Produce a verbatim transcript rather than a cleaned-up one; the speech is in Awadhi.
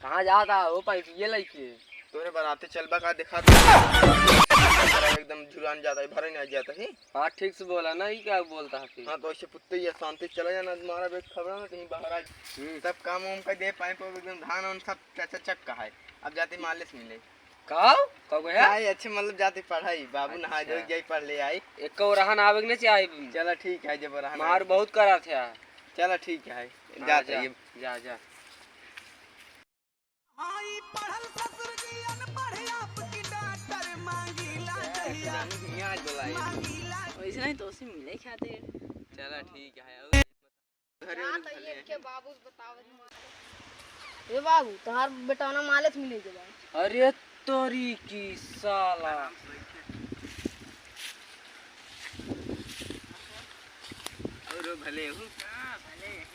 कहाँ जाता हो पाइप ये लइके? तोरे बराते चलबा का देखा तो। एकदम झुरान जाता है, भरे नहीं जाता है। हाँ, ठीक से बोला ना, ई क्या बोलता है फिर? हाँ, तो ऐसे पुत्ते ही शांति से चला जाना, मारा बेग खबरा ना कहीं बाहर आ। हम्म। सब काम वाम कर दे, पाइप वाइप एकदम धान वान सब चक चक का है। अब जाते मालिश मिले। का? का गया? नहीं, अच्छे मतलब जाते पढ़ाई, बाबू नहा अच्छा। धो जाई पढ़ ले आई। एक और रहन आवे के नहीं चाहिए। चला ठीक है, जब रहन मार आवे। बहुत करा थे। चला ठीक है, हाँ, जाते जा, ही। जा, जा। आई पढ़ल ससुर जी अनपढ़, आपकी डॉक्टर मांगीला दहिया। यहाँ आज बुलाए। मांगीला। वैसे नहीं तो उसे मिले खातिर। चला ठीक है। घरे हाँ, उरे तो भले ये हैं। इनके बाबू से बतावे के मारे। ए बाबू, तोहार बेटवा ना मालिश मिले के बा। अरे तोरी की साला। और भले हूँ। हाँ, भले हैं।